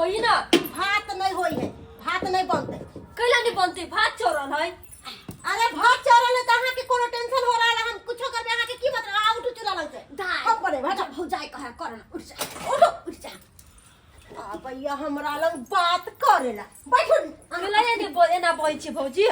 होई ना। भात नहीं होई है, भात नहीं बनते। कैला नहीं बनते? भात चोरल है। अरे भात चढ़ल है त अहाँ के कोनो टेंशन हो रहा है? हम कुछो करबे, अहाँ के की मतलब? अहाँ उठू चूल्हा लग से। दाय हम बने भात। भौजाई कहे कर ना, उठ जा, उठो, उठ जा। आ भैया हमरा लग बात करेला बैठू। कैला नहीं बोल एना बोल छी भौजी?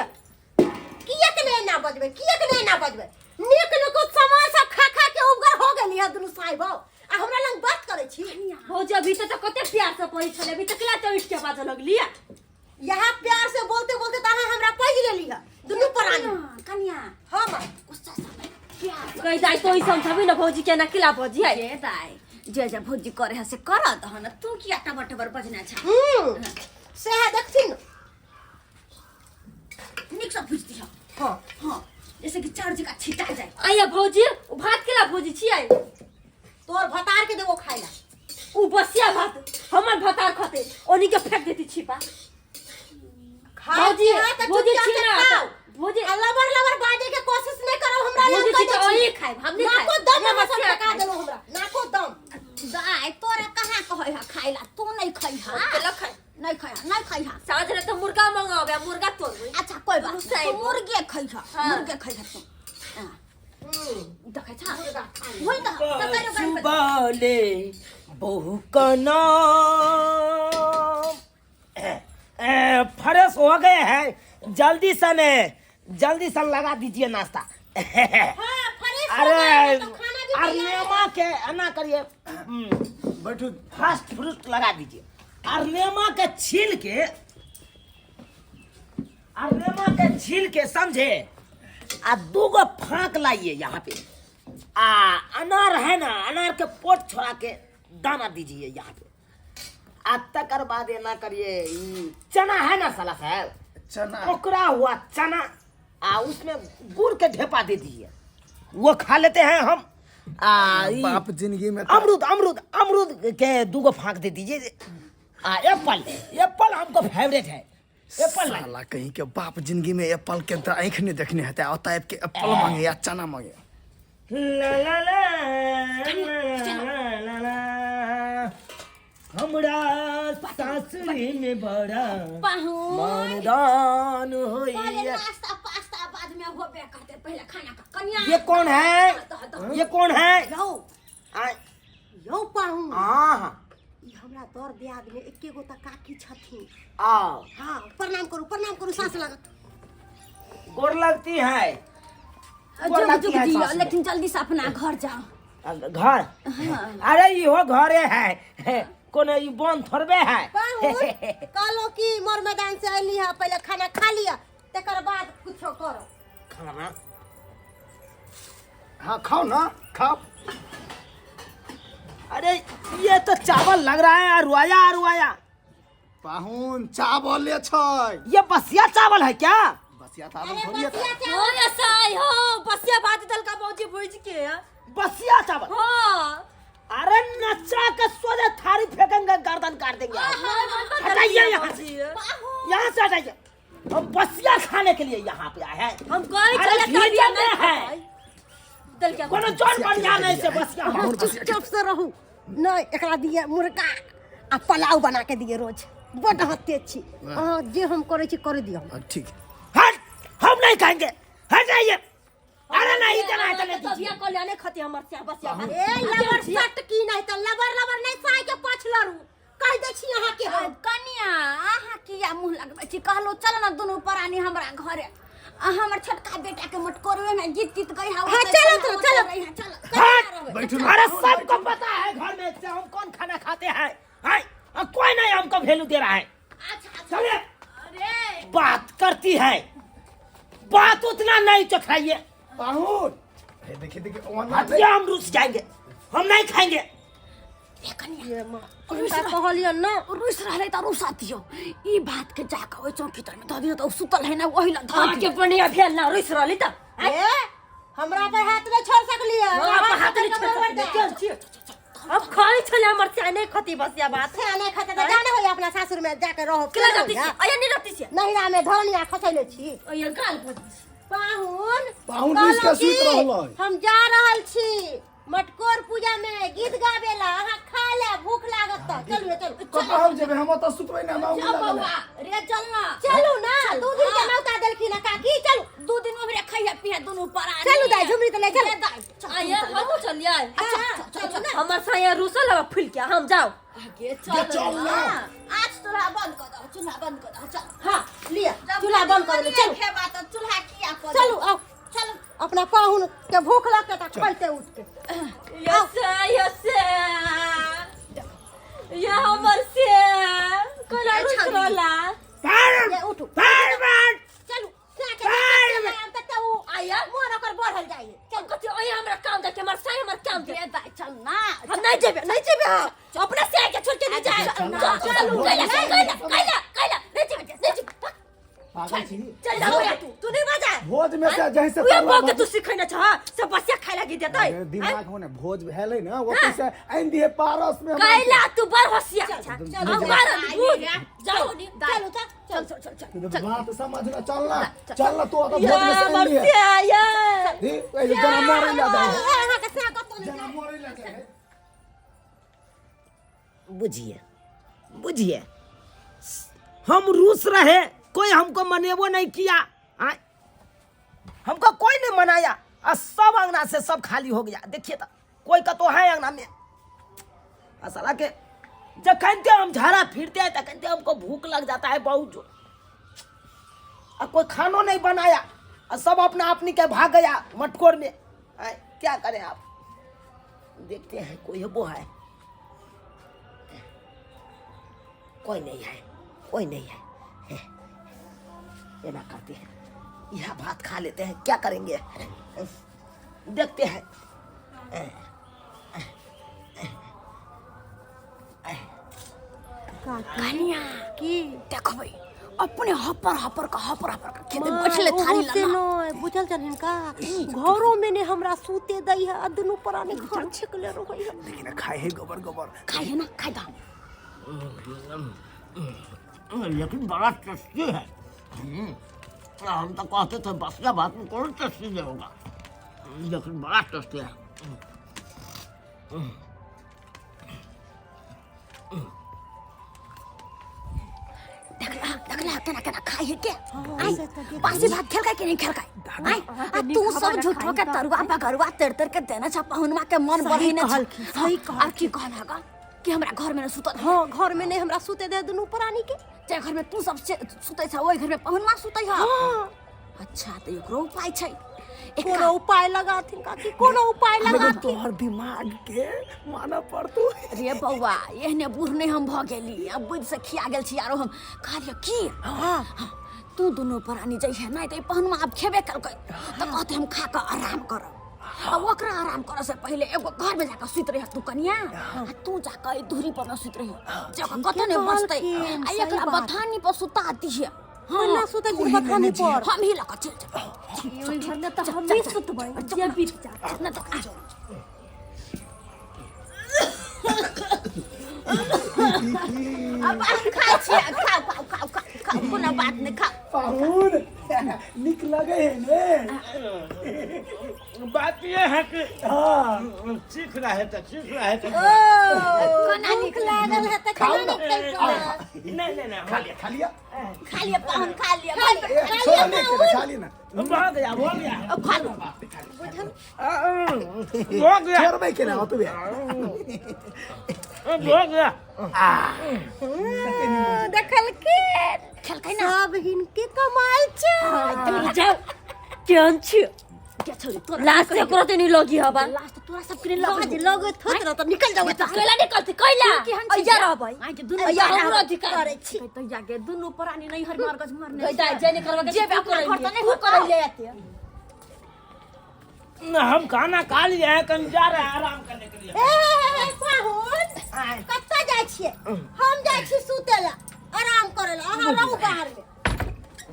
किया के नहीं ना बजबे, किया के नहीं ना बजबे? नीक नुक सामान सब खा खा के उबगर हो गेली है दुनू साहिब, आ हमरा लग बात करै छी। भौजी अभी तो कते प्यार से पढ़ी छले, अभी तो केला चढ़ के बाजऽ लगली। यहाँ प्यार से बोलते बोलते त अहाँ हमरा पैज लेली है दुनू प्राणी। कनिया, हाँ माँ। गुस्सा से प्यार से। कहि दाइ तो समझबी ना भौजी के, एना केला भौजी है? जे दाइ जे जे भौजी करे है से कर दहन, तू किया टबर टबर बजना छ? सएह देखथिन। नीक से भुज दिह। हाँ। हाँ, जैसे कि चाउर जका छिटा जाए। आया भौजी, उ भात केला भौजी छियै? तोर भतार के देबो खाइला। उ बसिया भात हमर भतार खते, ओनी के फेंक देती छिपा। खाओ। भौजी, त भौजी चुपचाप छी से ना, खाओ। भौजी। आ लबर लबर बाजे के कोशिश नहीं करो हमरा लग। भौजी कह छी दै तऽ छी। ओही खाइब, हम नहि नाको खाइब। दम हम हमरा सब बसिया पका खाइब। देलहुँ हमरा नाको दम। दाइ तोरा कहाँ कहै है खाइला? तू नहीं खै हा। केला खाइ। नहीं खै हा, नहीं खै हा। साँझ रे तऽ मुर्गा मंगाबे, मुर्गा तोड़बै। अच्छा कोई बात नहीं, तू मुर्गे खै हा। हाँ। मुर्गे खै हा तू। हाँ, देखै छ मुर्गा खाइ। वही तऽ तरकारी ओकरा में- सुबाले बहू का नाम फ्रेश हो गए हैं, जल्दी से ने जल्दी से लगा दीजिए नाश्ता। हाँ, फ्रेश हो अरे गए हैं तो खाना भी अरे तैयार है। नेमा के एना करिए, बैठू। फास्ट फ्रूट लगा दीजिए। और नेमा के छील के, और नेमा के छील के समझे, आ दूगो फांक लाइए यहाँ पे, आ अनार है ना, अनार के पोट छोड़ा के दाना दीजिए यहाँ पे, आ तकर बाद एना करिए, ई चना है ना साला साहब? चना। ओकरा हुआ चना, आ उसमें गुड़ के ढेपा दे दीजिए, वो खा लेते हैं हम। आ बाप जिंदगी में अमरूद, अमरूद, अमरूद के दूगो फांक दे दीजिए। आ एप्पल, एप्पल हमको फेवरेट है, एप्पल नहीं। साला कहीं के बाप जिंदगी में एप्पल के तऽ आँखि नहीं देखने हेतै, ओतऽ आबि के एप्पल मांगे या चना मांगे। ला ला ला ला ला ला, हमरा सासुरी में बड़ा पाहुन मानदान पहले होइया। नाश्ता पास्ता बाद में होबे करते, पहले खाना का। कनिया ये कौन है? ये कौन है? यौ। यौ पाहुन। हाँ। ई हमरा दर दियाद में एके गो त काकी छथिन। आओ। हाँ, प्रणाम करू, प्रणाम करू, सास लागत। गोर लगती है, गोर जुग लगती जुग है जियो, सास में। लेकिन जल्दी से अपना घर जाओ। घर? अरे इहो घरे है, कोनो ई बन थोड़बे है। पाहुन, कहलो कि मोर मैदान से अयली है, पहले खाना खा लिया तकर बाद कुछो करो। खाना? हाँ, खाओ ना, खाओ। अरे ये तो चावल लग रहा है, अरुआया अरुआया। पाहुन, चावले छै। ये बसिया चावल है क्या? बसिया चावल अरे थोड़ी है। बसिया चावल। हो या साई हो, बसिया भात दल का भौजी भुज के। बसिया चावल? हाँ। अरे नचा के सोझे थाली फेंकेंगे, गर्दन काट देंगे। हटाइए यहाँ से, यहाँ से हटाइए। हम बसिया खाने के लिए यहाँ पे आए हैं। हम कोई अरे चले घी तबिया जमे नहीं है। खाई। दल क्या कोनो जौन बढ़िया नहीं से बसिया। पाहुन, बसिया। चुपचाप से रहू, नहीं एकरा दिए मुर्गा आ पुलाव बना के दिए रोज। बड हते छी अहाँ, जे हम करै छी करे दियौ। हाँ, ठीक। हट, हम नहीं खाएंगे, हट जाइए। अरे नहीं देना है तो नहीं दीजिए। तबिया कल्याणे खती हमर से बसिया भात। ए लबर सट की नहीं त लबर लबर नहीं साय के पाछ लड़ू, कह दै छी अहाँ के हम। कनिया, अहाँ किया मुँह लगबै छी? कहलहुँ चल ने दुनू प्राणी हमरा घरे, आ हमर छोटका बेटा के मटकोरवे में गीत तीत गई। हाँ, चलो तो, चलो। चलो। हट। बैठू ना। अरे सबको पता है घर में से हम कौन खाना खाते हैं, हैं? और कोई नहीं हमको वैल्यू दे रहा है। अच्छा अच्छा। चलिए। अरे बात करती है, बात उतना नहीं चखाइए। पाहुन, हे देखिए देखिए ओना। हटिए, हम रुस जाएंगे, हम नहीं खाएंगे। ए कनिया, हुनका कहलियन न। रुस रहलै तऽ रुसा दियौ, ई बात के जाके ओहि चौकी तर में धऽ दियौ तऽ ओ सुतल है ना, ओहि लए धऽ अहाँ के दियौ। बढ़िया भेल ना रुसि रहली तऽ। ए हमरा पर हाथ नहीं छोड़ सकलियै। हमरा पर हाथ नहीं छोड़ सकलियै। चल छी, अब खाई छले हमर चाय नहीं खती बसिया भात। से नहीं खाते तऽ जाने होय अपना सासुर में जाके रहो। केला जाती छी अया नहीं रहती छी। नहिरा में धरनिया खसैले छी। अया गाल भजी छी। पाहुन, पाहुन रुसि के कहलहुँ सुति कि रहलै। हम जा रहल छी मटकोर पूजा में गीत गाबेला, अहाँ खा ले, भूख लागत तऽ चलू चलू। हम जेबै, हम ओतऽ सुतबै ने, हमरा चल उंगली लागल बौआ है। रे चल ना। चलू ना, 2 दिन के नौता देलखिन हँ काकी, चलू। 2 दिन में हमरे खैया पिया दुनू परानी। चलू दाइ, झुमरी तऽ ले चलू। रे दाइ, चल, आया हमहूँ चलियै। हाँ, चलू ना। हमर साया रुसल हवा फूल के, हम जाओ। आगे चल चल ना। आज चूल्हा बंद कर दो, चूल्हा बंद कर दो, चल। हाँ लिअ, चूल्हा बंद कर देलहुँ, चलू। खेबा तऽ चूल्हा किया कर चलू आउ, चलू। अपना पाहुन के भूख लगतै तऽ खैते उठ के। यस यस, ये हमर से कोना रुस रहला। ये उठू, चलू। आया मोन ओकर बढ़ल जाइए। चल कथी आया हमरा काम दे के, हमर साया हमर काम दे। रे दाइ चल ना। हम नहीं जेबे, नहीं जेबे, हम अपना से के छोड़ के नहीं जाए। चल चल, कैला कैला कैला कैला, नहीं जेबे, नहीं जेबे। पागल छी। चल जाओ या तू, तू नहीं बजा। भोज में से जहीं से उहे तरुआ बाप के भात- तू सिखै न छ, सब बसिया खाए लागी देतै। अरे दिमाग हो ने, भोज भेलै ने, ओ पैसा आनि दिहे पारस में हमरा। कैला तू बड़ होशियार छ, हम बड़ बुझ जाओ। चलू तऽ, चल चल चल चल चल। बात समझ ना, चल ना, चल ना, तू ओतऽ भोज में से या आनि दिहे। बसिया या। ही, ऐसे जना मरै ला जाइ है। अहाँके से कतौ नहि। जना मरै ला जाइ है। बुझिए बुझिए, हम रूस रहे, कोई हमको मनेबो नहीं किया, आय? हमको कोई नहीं मनाया, और सब अंगना से सब खाली हो गया। देखिए तो कोई का तो है अंगना में। आ साला के जखन ते हम झाड़ा फिरते हैं तखन ते हमको भूख लग जाता है बहुत जोर, और कोई खानो नहीं बनाया, और सब अपना अपनी के भाग गया मटकोर में। आय, क्या करें आप? देखते हैं कोई वो है, कोई नहीं है, कोई नहीं है। ये ना करते हैं, यह भात खा लेते हैं, क्या करेंगे, देखते हैं। कनिया की देखबै अपने हपर हपर के हपर हपर के खेते बैठले थारी से लगा। नहि बुझल छन हिनका घरो में ने हमरा सूते दै है, आ दुनू प्राणी घर छेकले रहै है। लेकिन खाए है गोबर गोबर। खाइ है ना, खाइ दा। लेकिन बड़ा टेस्टी है। हम तो कहते थे बसिया भात में कौन टेस्टी नहीं होगा, लेकिन बड़ा टेस्टी है। देखला देखला केना केना खाइ है के। आई बासी भात खेलकै कि नहीं खेलकै? आई आ तू सब झूठो के तरुआ बगरुआ तर तर के देना छ पहुनवा के मन बढ़े न छ। सही कहलखिन। आ की कहला गा कि हमरा घर में न सुतल? हाँ, घर में नहीं हमरा सूते दे दुनू प्राणी के। जे घर में तू सब सुतै छ ओहि घर में पहुनवा सुतै ह। हाँ। अच्छा तऽ एकरो उपाय छै। कोनो उपाय लगाथिन काकी, कोनो उपाय लेकिन लगाथिन। तोहर दिमाग के मानऽ पड़तौ। रे बौआ, एहने बूढ़ नहि हम भऽ गेली, आ बुद्धि से खिया गेल छी। आरो हम कहलियै की, हाँ। तू दुनू प्राणी जइहे नहि तऽ ई पहुनवा आब खेबे केलकै तऽ कहतै हम खा कऽ आराम करब। आ ओकरा आराम करऽ से पहिले एगो घर में जाकऽ सुति रहिह तू कनिया, आ तू जाकऽ एहि दूरी पर मे सुति रहिह, जे ओकर कतौ नहि बचतै। कहलखिन, आ सही एकरा बात। बथानी पर सुता दिहे। हाँ। केना सुतै छी बथानी पर? हम ही लऽ कऽ चलि जेबै। ओहि घर में तऽ हमही सुतबै, जे बीत जा। ना तऽ आ। अब हम खाइ छियै, खाउ खाउ खाउ खाउ खाउ, कोनो बात नहि, खाउ। पाहुन निक लगे है ने? बात ये है कि हाँ सीख रहे थे, सीख रहे थे। कोना भूख नीक लागल है तऽ खाउ केना ना। नहि खेलकै? नहीं नहीं नहीं, खा लिया, खा लिया। खा लिअ पाहुन, खा लिअ। ए, छोड़ा नहीं के, खा लिया ना। हो गया, हो गया, खा लू। हो गया, छोड़बै के ना ओतबे। हो गया। देखलखिन, खेलकै ना? सब हिनके कमाल छै। जाओ, केहन छी? के छोरी तोरा? लास्ट एकरो तनी लगी हबा। लास्ट तोरा सब के लग लाज लगैत होत न तऽ निकल जाउ एतऽ। कैला निकलती कैला? केहन छी? अइया रहबै। आइ के दुनू अइया प्राणी हमरो अधिकार करै छी। तऽ जाके दुनू प्राणी नैहर मरगज मरने। गई दाइ, जे नहीं करबा के जेबे तू अपना घर तऽ करैले, नहि तू करैले एते। ना, हम खाना खा लिए हैं, कहीं जा रहे हैं आराम करने के लिए। ए, पाहुन, कतऽ जाइ छियै? हम जाइ छी सुतै लए, आराम करै लए, अहाँ रहू बाहर मे।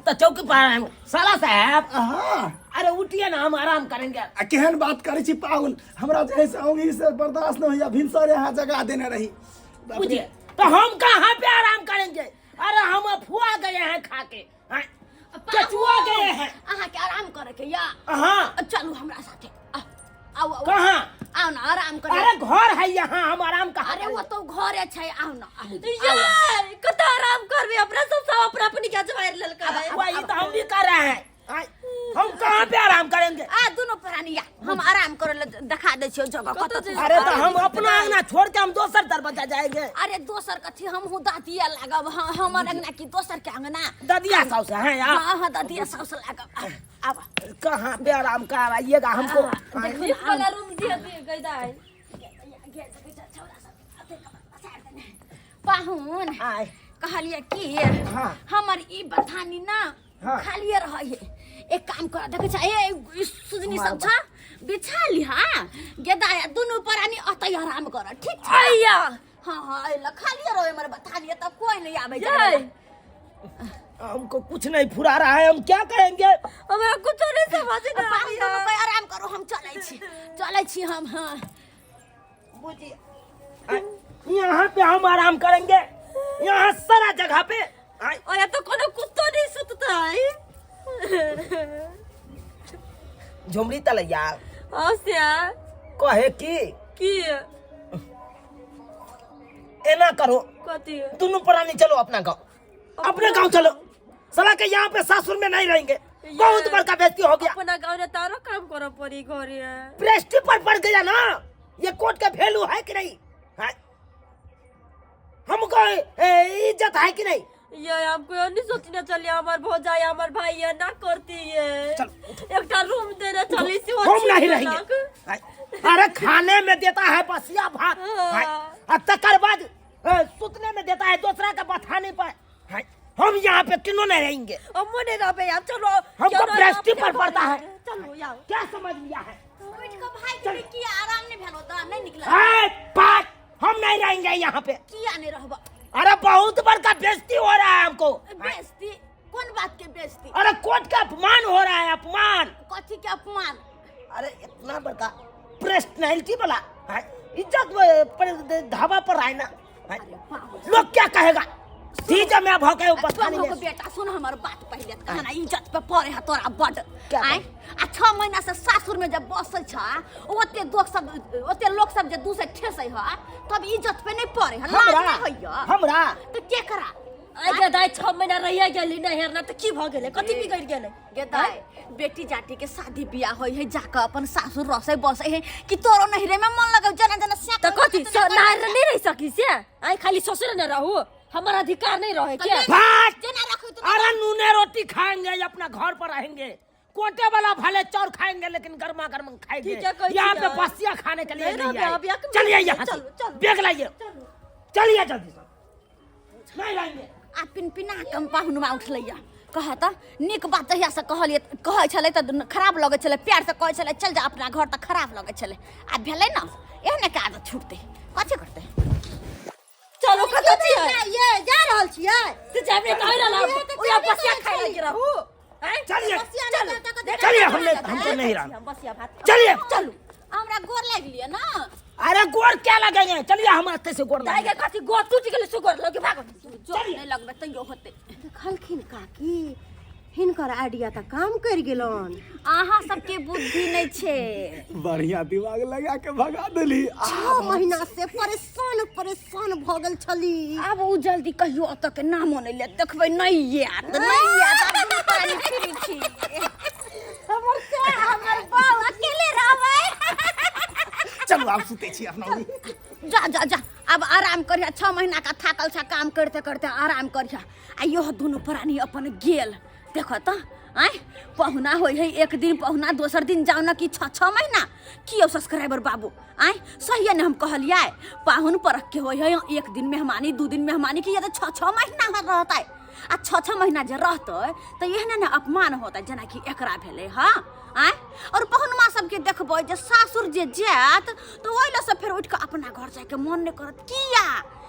तो चौकी पर आराम साला साहब। हाँ। अरे उठिए ना, हम आराम करेंगे। आ केहन बात करै छी पाहुन, हमरा जे है से औंगी से बर्दाश्त नहीं होइया, भिनसरे अहाँ जगा देने रही। बाप रे। बुझिए तो हम कहाँ पे आराम करेंगे? अरे हम अफुआ गए हैं खा के, हाँ? केचुआ गए हैं। अहाँके आराम करे के या? हाँ। चलू हमरा साथे। आ आउ आउ कहाँ? आउ ना आराम कर अरे घर है यहाँ, हम आराम कहाँ? अरे वो तो घरे छै, आउ ना आउ। यार कत आराम करबे, अपना सब सब अपना अपनी के जवार ललका है। वही तो हम भी कर रहे हैं। आय, हम कहाँ पे आराम करेंगे? आ दुनू प्राणी या हम आराम करे ले देखा दै छियौ जगह कतऽ कतऽ। जेबै? अरे तो हम अपना अंगना छोड़ के हम दोसर दरवाजा जाएंगे? अरे दोसर कथी, हमहूँ दादिया लागब। हाँ, हमर अंगना की दोसर के अंगना? ददिया साउस है आप? हाँ हाँ, दादिया साउस लागब। आब कहाँ पे आराम कराइएगा हमको? देखो लिफ्ट वाला रूम दिया दिया गई दाई। पाहुन आय। कहलिए कि हाँ। हमर ई बथानी ना हाँ। खालिए रहै है। एक काम कर, देखै छ, ए ई सुजनी सब छ, बिछा लिहा गेदा, दुनू प्राणी अतै आराम कर, ठीक छ? आइया। हाँ हाँ, एला खालिए रहे हमर बथानी, तब कोई नहीं आबै जय। हमको कुछ नहीं फुरा रहा है, हम क्या करेंगे? हमरा कुछ नहीं समझ में पाहुन आइया। दुनू कोई आराम करो, हम चलै छी, चलै छी हम। हाँ बुझिए, यहाँ पे हम आराम करेंगे, यहाँ सारा जगह पे। आय। और तो कोनो कुत्तो नहीं सुतता है। झुमरी तलैया। हस्या। कहे की की? एना करो। कथी? दोनों प्राणी चलो अपना गांव, अपने गांव चलो। साला के यहाँ पे सासुर में नहीं रहेंगे, बहुत बड़का बेइज्जती हो गया। अपना गाँव में तारो काम करो पड़ी घरे। प्रेस्टी पर पड़ गया ना, ये कोर्ट का वैल्यू है कि नहीं है? हमको इज्जत है कि नहीं? ये हमको ये नहीं सोचना चलिए, हमार भौजाई हमार भाई ये ना करती है। चल, एकटा रूम देने चली सी। हम नहीं रहेंगे। अरे खाने में देता है बसिया भात और तकर बाद सुतने में देता है दूसरा का बथाने पर। हम यहाँ पे किन्नू नहीं रहेंगे। हम नहीं रहबे यार, चलो। हमको प्रेस्टी पर पड़ता है। चलो यार। क्या समझ लिया है? उठ के भाई के किया आराम नहीं भेलो त नहीं निकला। पाँच, हम नहीं रहेंगे यहाँ पे। किया नहीं रहबा? अरे बहुत बड़का बेइज्जती हो रहा है हमको। बेइज्जती? कौन बात के बेइज्जती? अरे कोर्ट का अपमान हो रहा है, अपमान। कथी के अपमान? अरे इतना बड़का पर्सनैलिटी वाला इज्जत पर ढाबा पर आए ना, लोग क्या कहेगा? ठीक है, मैं भौंके ऊपर तोहर के बेटा, सुन हमर बात पहिले। कहना इज्जत पे पड़े है तोरा बड। क्या? आय, आ 6 महीना से सासुर में जब बसल छ, ओते दोख सब, ओते लोग सब जे दूसरे ठेसै ह, तब इज्जत पे नहीं पड़े है? लाज हमरा नहीं होइय? हमरा तो के करा? आइ दाइ, 6 महीना रहिए गेली नैहर ना, तऽ की भऽ गेलै? कथी बिगड़ि गेलै? गे दाइ, बेटी जाटी के शादी बियाह होय है, जाके अपन सासुर रसै बसै है कि तोरो नहिरे में मन लगौ जना जना स्याक। तऽ कथी नैहर नहि रहि सकी से? आइ खाली ससुर ने रहू, हमर अधिकार नहीं रहे क्या? भाग। जना रखू तो। अरे नूने रोटी खाएंगे, अपना घर पर रहेंगे। कोटे वाला भले चाउर खाएंगे, लेकिन गर्मा गर्म खाएंगे। ठीक है, कोई यहाँ पे चीज है। बसिया खाने के लिए नहीं नहीं रहबे, आए। अब यहाँ चलिए यहाँ से। चलो, चलो। बैग लाइए, चलिए जल्दी से, नहीं लाएंगे। आ पिन पिना कम पाहुनमा उठलैया। कह त, नीक बात जहिया से कहलिए, कहै छलै तऽ खराब लगै छलै, प्यार से कहै छलै चल जा अपना घर तऽ खराब लगै छलै। आ भेलै न एहने के आदत छूटतै, कथी करतै? चलो, कतऽ छियै? ये जा रहल छियै। से जाबे तऽ होइ रहल ओया बसिया खाइ लगे रहू। आँय? चलिए। बसिया नहि जाता कतऽ। चलिए, हमने हमको नहीं रहना। हम बसिया भात। चलिए। चलू। हमरा गोर लागि लिअ न। अरे गोर क्या लगेंगे? चलिए, हम रास्ते से गोर दाइ लगेंगे। के कथी गोर टूटि गेलै? सुगर लगे भागो। जो नहि लगबै तैयो होतै। देखलखिन काकी, हिनकर आइडिया तऽ काम करि गेलन। अहाँ सबके बुद्धि नहि छै। बढ़िया दिमाग लगा के भगा देली। 6 महीना से परेशान परेशान भऽ गेल छली। आब ओ जल्दी कहियो ओतऽ के नामो नहि लेत, देखबै। नहि आयत, नहि आयत। आब दुनू प्राणी फ्री छी। हमर से हमर बाप अकेले रहबै। चलू, आब सुते छी अपना ओरी। जा जा जा, अब आराम करिहा। 6 महीना का थाकल छ, काम करते करते आराम करिहा। आ यो दुनू प्राणी अपन गेल। देख त, आय पहुना होइ है एक दिन पहुना, दोसर दिन जाओ न कि 6 6 महीना की। यौ सब्सक्राइबर बाबू, आय सही ने हम कहलियै? पाहुन परख के होइ है एक दिन मेहमानी, 2 दिन मेहमानी, कि यदि 6 6 महीना रहतै? आ 6 6 महीना जे रहतै तऽ एहने ने अपमान होतै जेनाकि एकरा भेलै। हँ, आँय, और पहुनमा सबके देखबै जे सासुर जे जायत तऽ ओहि लए से फेर उठि कऽ अपना घर जाइके मन नहि करत। किया?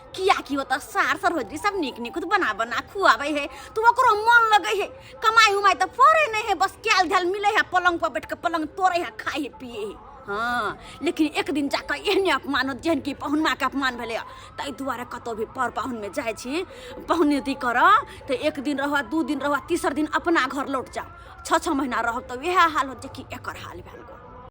किया कि ओतऽ सार सरहोजरी सब नीक नीक बना बना खुआबै है तऽ ओकरो मन लगै है। कमाइ उमाइ तऽ पड़ै नहि है, बस कयल धयल मिलै है, पलंग पर बैठ कऽ पलंग तोड़ै है, खाइ है, पिए है। हँ, लेकिन एक दिन जाकऽ एहने अपमान होत जेहन कि पहुनमाके अपमान भेलै। ताहि दुआरे कतहु भी पर पाहुनमे जाइ छी, पहुनैती करऽ तऽ एक दिन रहऽ, 2 दिन रहऽ, तेसर दिन अपना घर लौट जाउ। 6 6 महीना रहब तऽ वएह हाल होत जे कि एकर हाल भेल।